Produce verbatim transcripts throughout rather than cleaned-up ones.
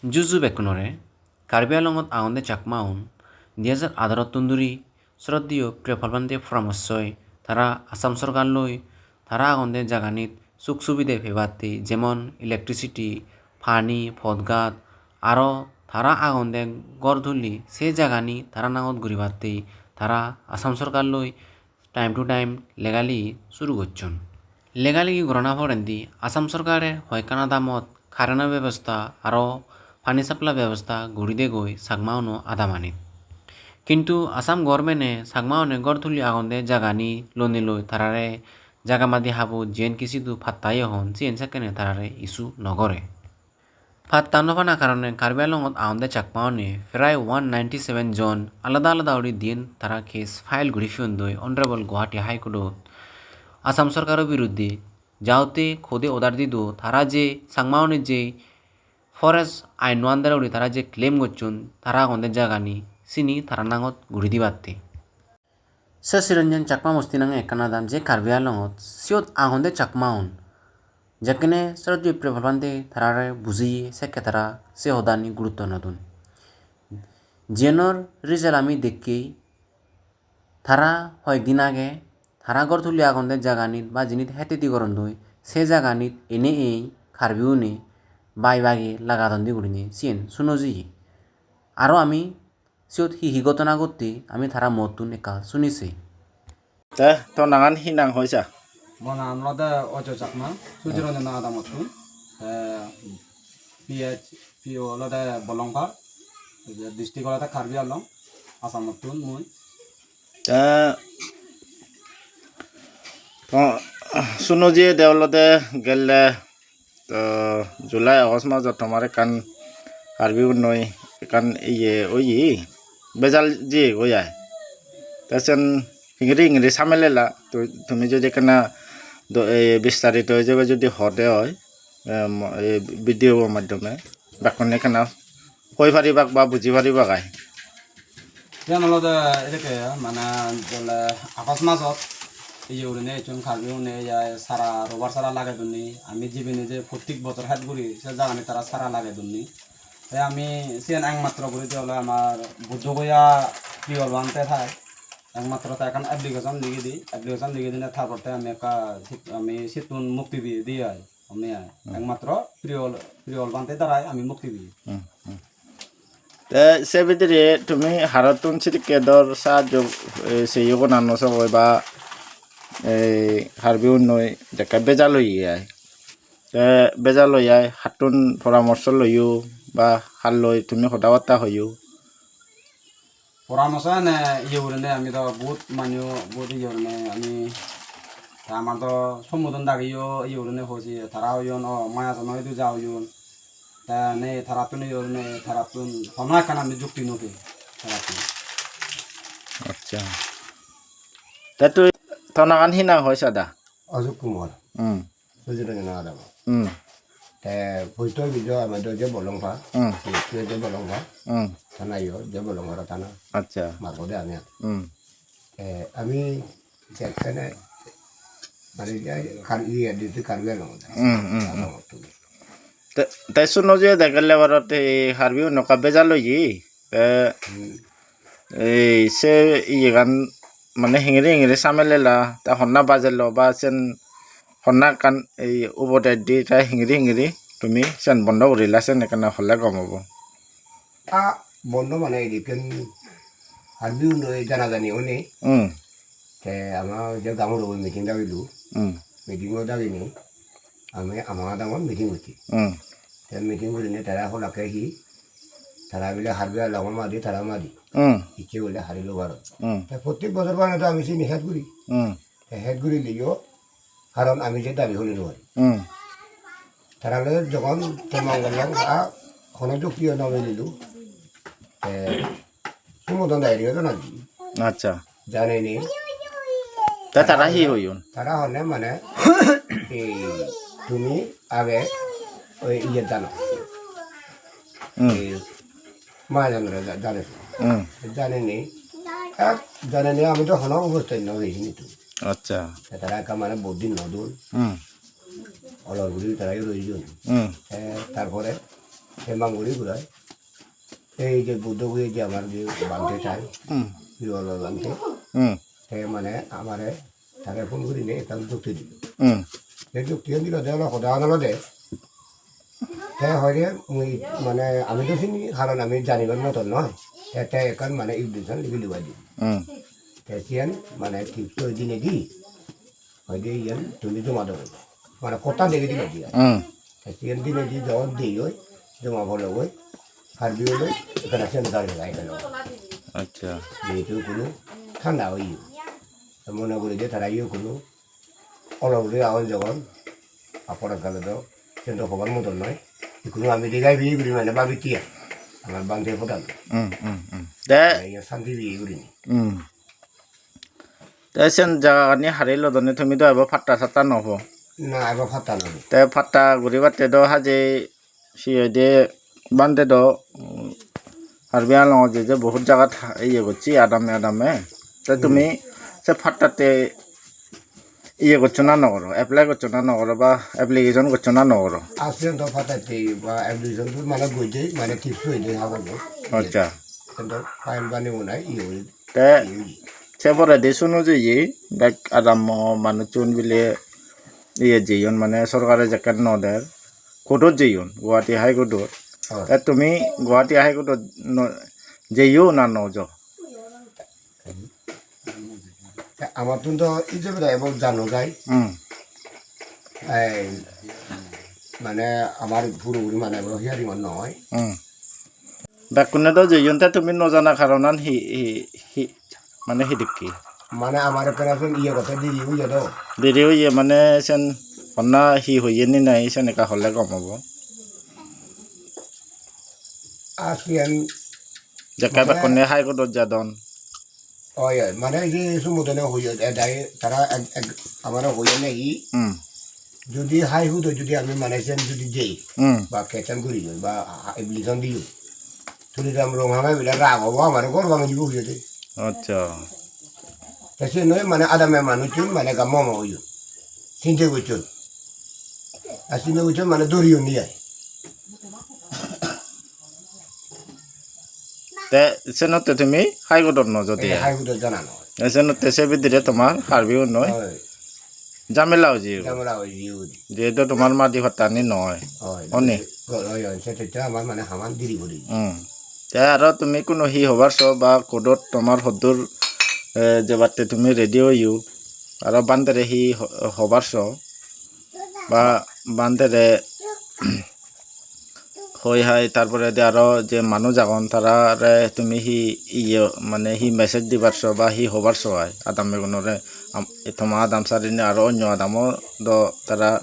Juju bekkunore, Karbi Anglongot agonde Chakmaun di hajar atharo tun duri sroddheyo Priyopal Bhante poramorsoi tara Assam sorkar loi tara agonde jaganit suk subide pebatte, jemon electricity, pani, podgat, aro tara agonde gor tuli se jagani tara nangot guribatte tara Assam sorkar loi time to time legally suru gocchon. Legally gorana porendi Assam sorkare hoyekkan adamot kareno bebosta aro pani supply bebosta guri degoi Chakmauno adamanit. Kintu Assam government-e Chakmaune gor tuli agonde jagani lonei loi tarare jaga madi habot jiyen ki sidu patta ye hon, siyen sekkene tarare issue nw gore. Patta nw pana karone Karbi Anglongot agonde Chakmaune prai one ninety seven jon alada alada guri diyen tara case file guri peyondoi Honorable Guwahati High Court-ot Assam sorkaro biruddhe, jaote court-e order dido tara je Chakmaune je forest aino under guri tara je claim gocchon tara agonde jagani sini tara nangot guri dibatte. Se Chiranjan Chakma Musti nange ekkan adam je Karbi Anglongot, siyot agonde Chakmaun. Jekkene sroddheyo Priyopal Bhante tarare bujeye sekke tara se hodani gurutto nw don. Jiyenor result ami dekkei, tara hoyekdin age tara gor tuli agonde jaganit ba jinit hettedi gorondoi se jaganit ene ei Karbiune bai bagi lagadon de gurinei siyen suno jeye. Aro ami siyot hi hi ghotona ghotte ami tara muottun ekka suni sei. Te to nangan hi nang hoisa? Mo nangan olode Ojo Chakma, Sujiranjan adamottun. Te P H, P O olode Bolongpar, district olode Karbi Anglong, Assamottun mui. Te to suno jiyede olode gelle to July August majot tomar ekkan Karbi unnoi ekkan iye oye, bejal jiyegoi ai. Te sen hingiri hingiri samelela, tu-, tumi jodi ekkana do-, e, bistarito ijebe jodi hode oi, em, e, video bo maddhome bekkune ekkana hoi paribak ba buji paribak ai. Siyan olode edokke, mane, jole August majot iye gurinei ecchon Karbi une, iye sara, rubber sara lagei dunni. Ami jibini je prottek bojor het guri, se jagani tara sara lagei dunni. Te ami siyan ekmatro guri de ole amar Buddho Goya Priyopal Bhante thai. Ekmatro te ekkan application ligi di, application ligi dine tar por te ami ekka sit-, ami sittun mukti peye de ai. Ami ai. Hmm. Ekmatro Priyopal, Priyopal Bhante darai ami mukti peye. Hmm, hmm. Te se bidire tumi harottun sidikke dor sahajjo, eh, seyo gona no sogoi ba, eh, Karbi unnoi jekke bejal oye ai. Te bejal oye ai, hattun poramorso loyo ba har loi tumi hoda batta hoyo? Poramorso ene iye gurinei ami do bahut mane bahut iye gurinei ami, te amar do Somudon dagiyo iye gurinei hoje, tara hoyon, o Mayasono idu ja hoyon. Te nei tarattun iye gurinei, tarattun hono ekkan ami jukti no pei tarattun. Accha. Te tui to nangan hi nang hois ada? Ashok Kumar. Hmm. Sujit Ranjan adamo. Hmm. Te post office-o ami do je Bolongpa. Hmm. Post office je Bolongpa. Hmm. Thana yo je Bolongpa thana. Accha. Margode ami. Hmm. Te ami jekkene mane je Kar-, iye, duty Karbi Anglong. Hmm, hmm, hmm. Adamot tumi. Te, te suno je degelle barot ei Karbi unokka bejal oye. Te hmm. Ei se iyegan mane hingiri hingiri samelela, te honna bajelo ba sen honna ekkan ei ubot eddi te hingiri hingiri tumi sen bondo gurila sen ekkena hole gom obo. A bondo mane edikken Karbi uno ei janajani oni. Hmm. Te ama je gaonburo meeting dagilo. Hmm. Meeting o dagini ami ama adamot meeting gocchi. Hmm. Te meeting gurinei tara holakke hi, tara bile Karbi Anglong madi, tara madi. Hmm. Icche gule hari lo paro. Hmm. Te prottek bojor bana to ami sini het guri. Hmm. Te het guri liyo, karon ami je dabi holi no pari. Hmm. Tara loi jogon te mongol lang a hono jukti no mililo. Te Sumudon dai rio na. Accha. Janeni. Ta tara hi hoyon? Tara honne mane, ei, tumi age oi iye jano. Hmm. Ei, Mahajonore ja-, jane. Hmm. Janeni. Ak janeni ami to hono ubosthit no hoyini tu. Accha. Tara ekka mane bodin no dun. Hmm. Olor guri tara yo roiyon. Hmm. Eh, tarpore Te Manguri gurai. Ei je Buddho guri je amar je bhante thai, Hmm. Hirolal bhante. Hmm. Te mane amare tare phone gurinei ekkan jukti dilo. Hmm. Te jukti dilo de olo hoda olode. Te hoide mui mane ami do sini, karon ami janibar moton noi. Te, te ekkan mane invitation ligi luai di. Hmm. Te siyan mane tips oi dinei di. Hoide iyan tumi joma dego. Mane hotta degei dilo di. Hmm. Te siyan dinei di jokon dei oi, joma pole oi. Karbi oi, ekkana siyan gari gai gelo. Acha. Jehetu hono thanda oye. Te mone guri je tara iye hono olor guri agon jokon, apor gale do, siyan do hobar moton noi. Ikkunu ami digai biye guri mane babitte ai. Amar bhante podan. Hmm, hmm, hmm. Te Iyan santi biye gurinei. Hmm. Te sen jagagani hari lodonne tumi do ebo patta satta no po. Na, ebo patta no po. Te patta guribatte do haje hi hoide bhante do, um, Karbi Anglong je je bohut jagat ha-, iye gocche adame adame. Te tumi Hmm. se pattatte iye goccho na no goro, apply goccho na no goro ba application goccho na no goro? Asle do pattatte ba application do mane gojje, mane tips hoide habor do. Acha. Ento file bani unai iye oi. Te se poredi suno jeye bek adammo manuchun bile iye jeyon mane sorkare jekken no der. Court-ot jeyon, Guwahati High Court-ot. Hoi. Te tumi Guwahati High Court-ot no-, jeyo na no jo? Te amattun do ijebe da ebo jano jai. Hmm. Ei, mane amar puroguri mane ebo hearing-ot noi. Hmm. Bekkune do jeyon, te tumi no jana karonan hi, hi, hi, mane hidikke? Mane amar ekkena sen iye gotte diri oye do. Diri oye mane sen honna hi hoye ni nai sen ekka hole gom obo. Ar siyan jekke mane bekkune High Court-ot jadon. Oi, oi, mane je sumudone hoye, e dai tara ek, ek, amare hoye nahi. Hmm. Jodi High Court-ot jodi ami mane sen jodi jei, Hmm. ba case-an guri jei, ba a-, application diyo. Tuliram Ronghang-e bile rag obo, amare ghor bhangi dibo hoye de. Acha. Te se noi mane adame manuchun mane gammo mo oyon. Sinte gocchon. Ar sinte gocchon mane doriyon ni ai. Te senotte tumi High Court-ot no jodi Ei ai? High Court-ot jana noi. Te senotte se bidire tomar Karbi-un noi. Oi. Jamela oye. Jamela oye udi. Jehetu tomar madi pattani noi. Oi. Oni? Oi, oi, setotte amar mane haman diri guri. Hmm. Te aro tumi kuno hi hobar so ba court-ot tomar hoddur, eh, jebatte tumi ready oyo? Aro bhantere hi ho-, hobar so? Ba bhantere hoi hai, tar poredi aro je manuj agon, tarare tumi hi iye, mane hi message dibar so ba hi hobar so ai adammegunore? Am-, toma adam sarinei aro onyo adamo do tara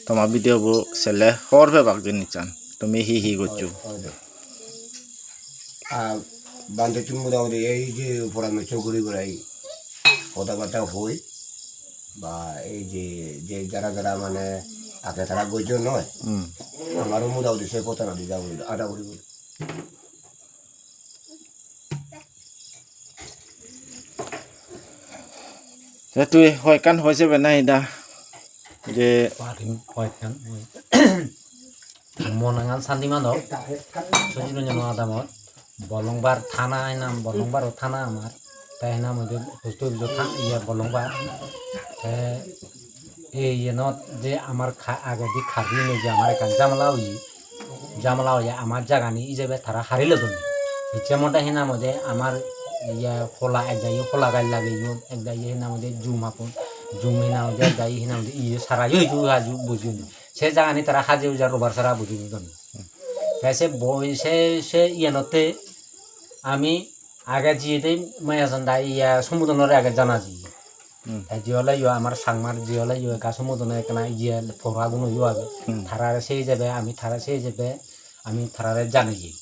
toma video bo sele hobor pebak jinissan. Tumi hi hi goccho? Oi, oi de. Ar bhantettun motamoti ei je poramorso guri gurai hoda bata hoi, ba ei je, je jara jara mane age tara gojjon noi. Hmm. Amaro motamoti se potano di jabo, ada guri guri. Te tui hoyekkan hoi sebe nahi da? Je parim hoyekkan hoi. Mo nangan Santi Madhop, Sojit Ranjan adamot, Bolongbar thana enam, Bolongbaro thana amar. Te enam hoide post office-o tha-, iye Bolongbar. Te ei iyenot je amar kha-, agedi Karbi loi je amar ekkan jamala oye, jamala oye amar jagani ijebe tara hari lodon. Hicche mode hi nang hoide amar iye hola ek dagi hola gaj lageyon, ek dagi hi nang hoide jum happon, jum hi nang hoide ek dagi hi nang hoide iye sara yo hissu haju bojeyon. Se jagani tara haje uja robar sara bojeyon. Te se boi se, se iyenotte ami age jiyede Mayajan da iya Sumudonore age jana jiye. Hmm. Te je ole yo amar Changmar je ole yo ekka Sumudono ekkana iye pora guno yo age. Hmm. Tarare se ijebe, ami tara se ijebe, ami tarare janeye.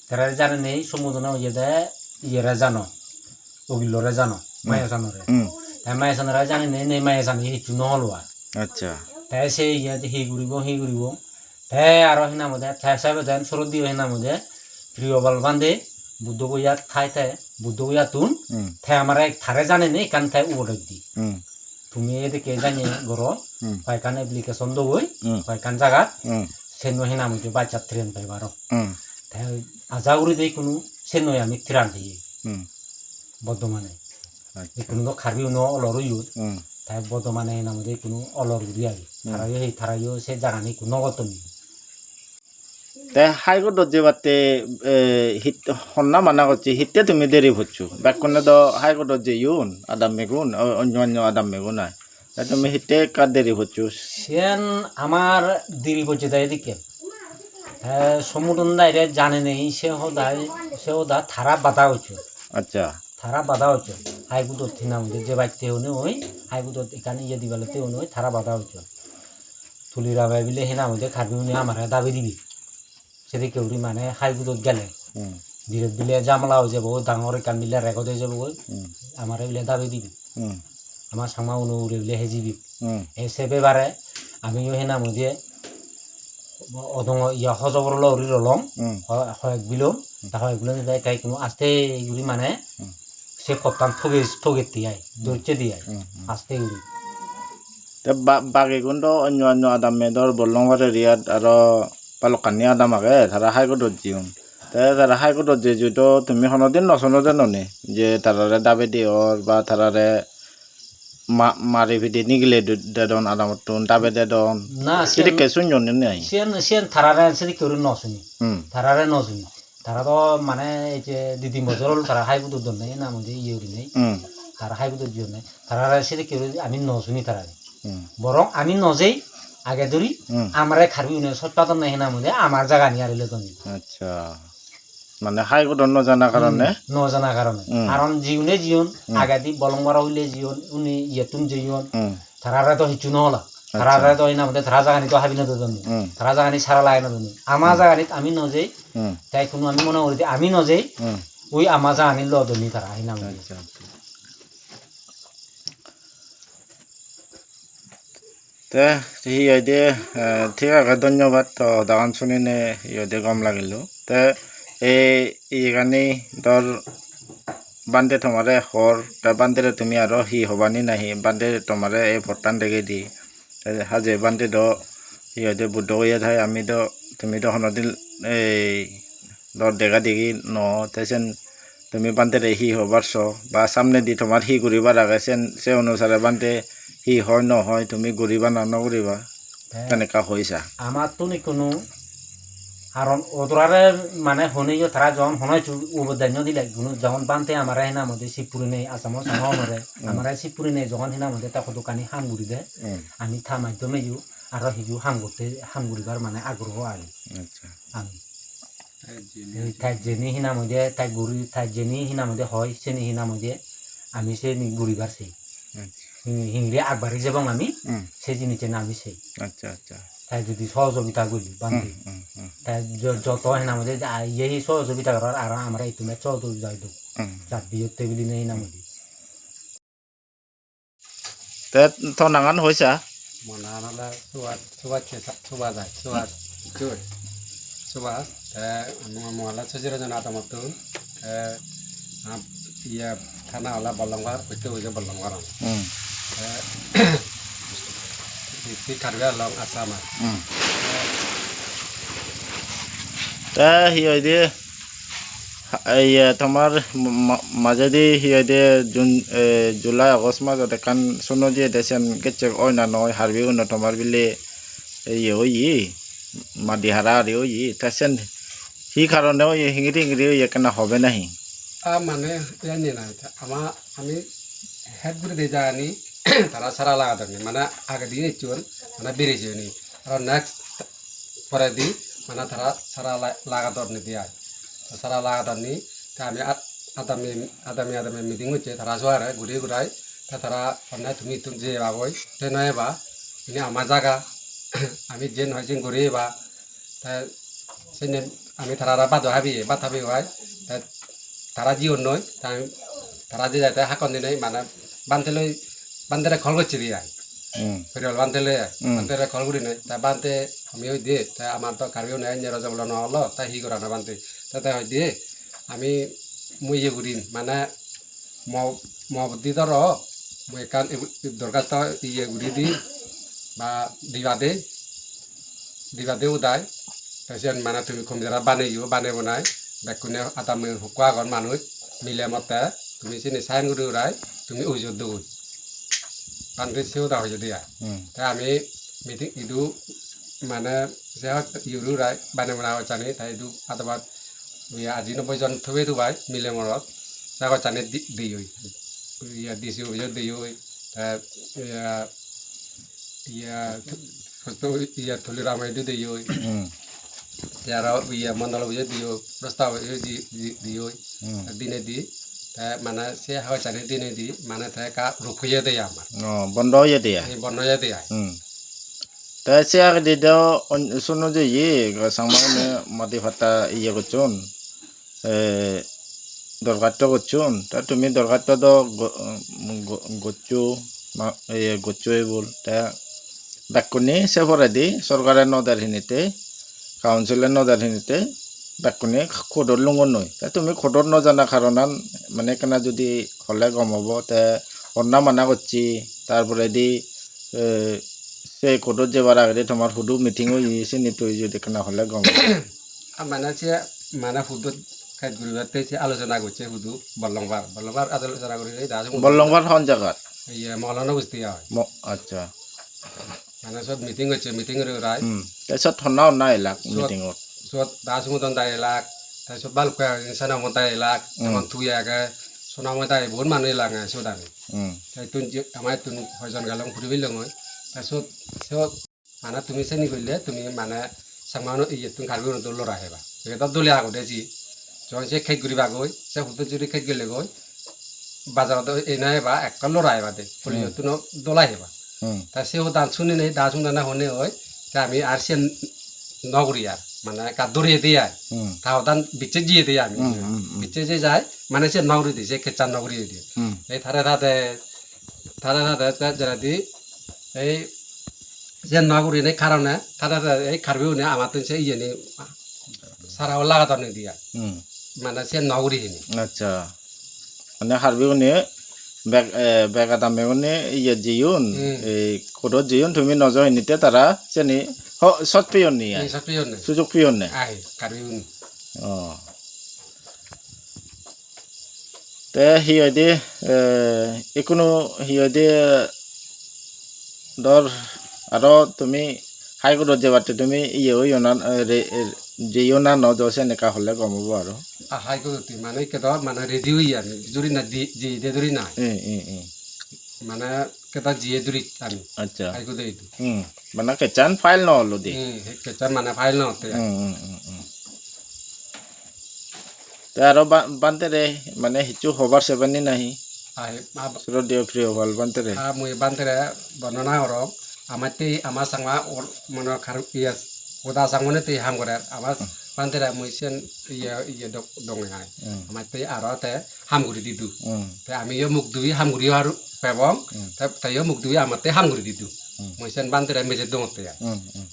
Tarare janenei Sumudono iyede iyere jano, Ogillore jano, Hmm. Mayajanore. Hmm. Te Mayajanore janenei nei Mayajane hissu no holo ar. Acha. Te se iye hi guribo, hi guribo. Te aro hi nang hoide, te sebe den sorot dibe hi nang hoide, Priyopal bhante, Buddho Goyat thai te, Buddho Goyattun, Hmm. te amare tare janenei ekkan te ubot di. Hmm. Tumi edekke jani goro, Hmm. hoyekkan application dogoi, Hmm. hoyekkan jagat, Hmm. tenno hena mujhe baccha tren pai paro. Hmm. Te aja guri de ikkunu sennoi ami tren peye. Hmm. Bortomane. Accha. Ikkunu do Karbi uno olor oyon. Hmm. Te bortomane hena mujhe ikkunu olor guri age. Hmm. Tarayo he, tarayo se jagani ikku no gotton. Te High Court-ot jebatte, eh, hit-, honna mana gocche, hitte tumi deri poccho? Bekkune do High Court-ot jeyon, adammegun, o-, onyo onyo adammegun ai. Te tumi hitte ekka deri poccho? Siyen amar deri pocche de edikke. Te Somudon daire jane nei, se hodai, se hoda tara bada gocchon. Accha. Tara bada gocchon. High Court-ot hena mujhe jebatte hone oi, High Court-ot ekkan iye dibalotte hone oi, tara bada gocchon. Tulirame bile hena mujhe Karbi une amare dabi dibe. Sedokke guri mane High Court-ot gele. Hmm. Biret bile jamala oi jebo, dangor ekkan bile record oi jebo goi. Hmm. Amare bile dabi dibe. Hmm. Ama Changma uno ugure bile hejibe. Hmm. E se bebare amiyo hena mujhe odongo iya hojobor lo uri rolong. Hmm. Ho-, hoyek bilon, ta hoyek bilon te ekka ikkunu aste guri mane Hmm. se pottan toge, togette ai, Hmm. dorche di ai, Hmm, hmm. aste guri. Te ba-, bagigun do onyo onyo adamme dor Bollongor area-t aro balokkani adam age, tara High Court-ot jeyon. Te tara High Court-ot jei jei do tumi honodin no suno de noni je tarare dabi diyor ba tarare ma-, mari pidi nigile de-, dedon adamottun, dabi dedon. Na, siyen, sedokke sunyon ni nei? Siyen, siyen tarare sedokke guri no suni. Hmm. Tarare no suni. Tara do mane ei je di tin bojor ol tara High Court-ot donne, hena mujhe iye gurinei. Hmm. Tara High Court-ot jeyonne. Tarare sedokke guri ami no suni tarare. Hmm. Borong ami no jei age duri Hmm. amare Karbi une soj padonne hena mujhe amar jagani ari lodonni. Accha. Mane High Court-ot no jana karone? Hmm, no jana karone. Hmm. Karon jiune jeyon, Hmm. agedi Bolongbaro hule jeyon, uni iyettun jeyon. Hmm. Tarare do hissu no hola. Accha. Tarare do hena mujhe tara jagani do habi no dodonni. Hmm. Tara jagani sara lage no donni. Ama Hmm. jaganit ami no jei. Hmm. Te ikkunu ami mone guri de ami no jei. Hmm. Ui ama jagani lodonni tara hena mujhe. Accha, accha. Te hi hoide, eh, thik age, dhonnobad, to hodagan sunine hi hoide gom lagilo. Te ei iyegani dor bhante tomare hor, te bhantere tumi aro hi hobani nahi? Bhante tomare ei pottan degei di. Te haje bhante do hi hoide Buddho oye thai, ami do, tumi do honodin ei dor dega degi no, te sen tumi bhantere hi hobar so, ba samnedi tomar hi guribar age, sen se onusare bhante hi hoi no hoi, tumi guriba na no guriba, Te ten ekka hoi sa. Amattun ikkunu, karon odorare mane honeyo tara jon hono hissu ubot danyo dile ikkunu, jon bhante amare hena mode sip purinei Assamo Changma onore, Hmm. amare sip purinei jon hena mode ta hodokkani ham guri de, Hmm. ami ta maddhomeyo aro hiju ham gotte, ham guribar mane agroho age. Accha. Ami. Ei tai jeni hinam hoide, tai guri, tai jeni hinam hoide hoi, seni hinam hoide ami seni guribar sei. Accha. Hi-, hingiri agbari jebong ami, Hmm. se jinisseni ami sei. Accha, accha. Tai judi sohojogita guri bhante. Hmm, hmm, hmm. Tai jo-, joto hinam hoide ja-, iye hi sohojogita gorar, aro amare ittun sohojogita do. Hmm. Jat biyot tebili nei hinam hoide. Te to nangan hoisa? Mo nangan ole Subhas, Subhas Chesa, Subhas ai, Subhas Choi. Subhas, te mo, mo ole Sojiro Jona Adamottun, te, am, iye, thana ole Bollongor, posto office-o Bollongor. Hmm. Te, district Karbi Anglong, Assam ai. Hmm. Te hi hoide? Ha, iye, tomar ma-, ma-, majedi hi hoide June, eh, July, August majot ekkan suno jiyede, siyan gecche oi na noi, Harbi uno tomar bile iye oye, madi hara hari oye, te siyan hi karone oye, hingiri hingiri oye, ekkena hobe nahi? Ah, mane, iyani nai, ta-, ama, ami het guri de jagani, tara sara lagadonni, mane agedi ecchon, mane biri jeyoni, aro next poredi, mane tara sara la-, lagadonni de ai. Te sara lagadonni, te ami ad-, adami, adami, adami meeting gocche, tara suare guri gurai, te tara honne tumi ittun jeyebagoi, te no eba, ini ama jaga, ami jen hoi jen guri eba, te senne ami tarare bado habiye, bad habiye ai, te tara jiyonnoi, te ami tara jei jai te hakkon dinei, mane bhante loi, bhantere call gocche de ai. Hmm. Porimal bhante loi ai. Hmm. Bhantere call gurinei, te bhante ami hoi diye, te amar do Karbi une enne rojobolo no olo, te hi gorana bhante? Te, te hoi diye, ami mui iye gurim, mane mo, mo buddhi doro, mui ekkan ibu-, dorkhasto iye guri di, ba diba de, diba de udai. Te siyen mane tumi computer-ot baneyo, banei bunai bekkune adamme hukko agon manuj, mile motte tumi sini sign guri urai tumi ujot dogoi. Bhante se hoda hoyede ai. Hmm. Te ami meeting idu mane se hot yuru rai bane mane hochani te idu adabat ye aji nobboi jon thobe dubai mile morot. Se hochani di-, diyoi. Ye D C office-ot diyoi. Te ye, ye, to, ye Tuliram idu diyoi. Hmm. Te aro ye mondol office-ot diyo, prostab office-ot di-, di-, diyoi. Hmm. Dinedi te mane se hagojani dinedi mane te ekka ruk oyede amar. Oh, bondo oyede ai? Ei bondo oyede ai. Hmm. Te se agedi do on-, suno je ye, Changma une madi patta iye gocchon, eh, dorkhasto gocchon. Te tumi dorkhasto do go-, go-, goccho, ma-, iye goccho ebol. Te bekkune se poredi sorkare no der hinite, council-e no der hinite, bekkune court-ot lungonnoi. Te tumi court-ot no jana karonan mane ekkena judi hole gom obo, te onna mana gocche, tar poredi, eh, se court-ot jebar agedi tomar hudu meeting oye, sini tui judi ekkena hole gom obo. Ar mane se mane hudu kaj guribatte se alochona gocche hudu Bollongbar, Bollongbar alochona guri da. Bollongbar hon jagat? Iye, Maulana Busti ai. Mo-, accha. Mane sot meeting gocche, meeting guri urai. Hmm. Te sot honna honna elak sot, meeting-ot? Sot Da Sumudon da elak, te sot balukko agon, Sena Moda elak, hmm, emon tui age, Sona Moda, ebon manuj elak ai sot ami. Hmm. Te ittun je, ama ittun hoijon gelong puri bilongoi. Te sot, sot mane tumi seni golle, tumi mane Changma-uno iyettun Karbi-uno dol lora heba. Ebe do dole agode ji. Jon se case guribagoi, se hudu juri case gele goi. Bazarot do ei na eba, ekka lora eba de. Hmm. Police-ottun o dola eba. Hmm. Ta se hodan suninei, Da Sumudone honei oi, te ami ar siyen no guri ar. Mane ekka doriye de ai. Hmm. Ta hodan bicche jiye de ami. Hmm, hmm, hmm. Bicche je jai, mane siyen no guri de, se case-an no guri de. Hmm. Ei tare tade, tade tade, te jeredi, ei siyen no gurinei karone, tade tade ei Karbi-une amattun se iyeni sara o lagadon indi ai. Hmm. Mane siyen no guri hini. Accha. Mane Karbi-une bek, eh, bek adamme-une iye jeyon, hmm, ei court-ot jeyon, tumi no jo hinite tara seni ho-, sot peyon ni ai? Hmm, sot peyon ni. Sujog peyon ni? Ai, Karbi-un. Oh. Te hi hoide, eh, ikkunu hi hoide, dor aro tumi High Court-ot jebatte tumi iye oiyo na, eh, re-, eh, jeyo na no jo sen ekka hole gom obo aro. Ah, High Court-ot mane ikke do mane ready oye ami, juri na di, jeye de duri na. Hmm, hmm, hmm. Mane keda jiye duri ami. Accha. High Court-ot idu. Hmm. Mane case-an file no olo de. Hmm, he case-an mane file no otte. Hmm, hmm, hmm, hmm. Te aro ba-, bhante re mane hissu hobar seben ni nahi? Ai, ab- Sroddheyo Priyopal bhante re. Ah, mui bhante re bondona gorong. Amatte ama Changma or-, mane kar-, iye, hoda Changma-une te ham gorer. Ama hmm, bhante re mui sen iye, iye dok-, donge ai. Hmm. Amatte aro te ham guri didu. Hmm. Te amiyo muk dui ham guri ar pebong. Hmm. Te, teyo muk dui amatte ham guri didu. Hmm. Mui sen bhante re mejed dongotte ai. Hmm, hmm.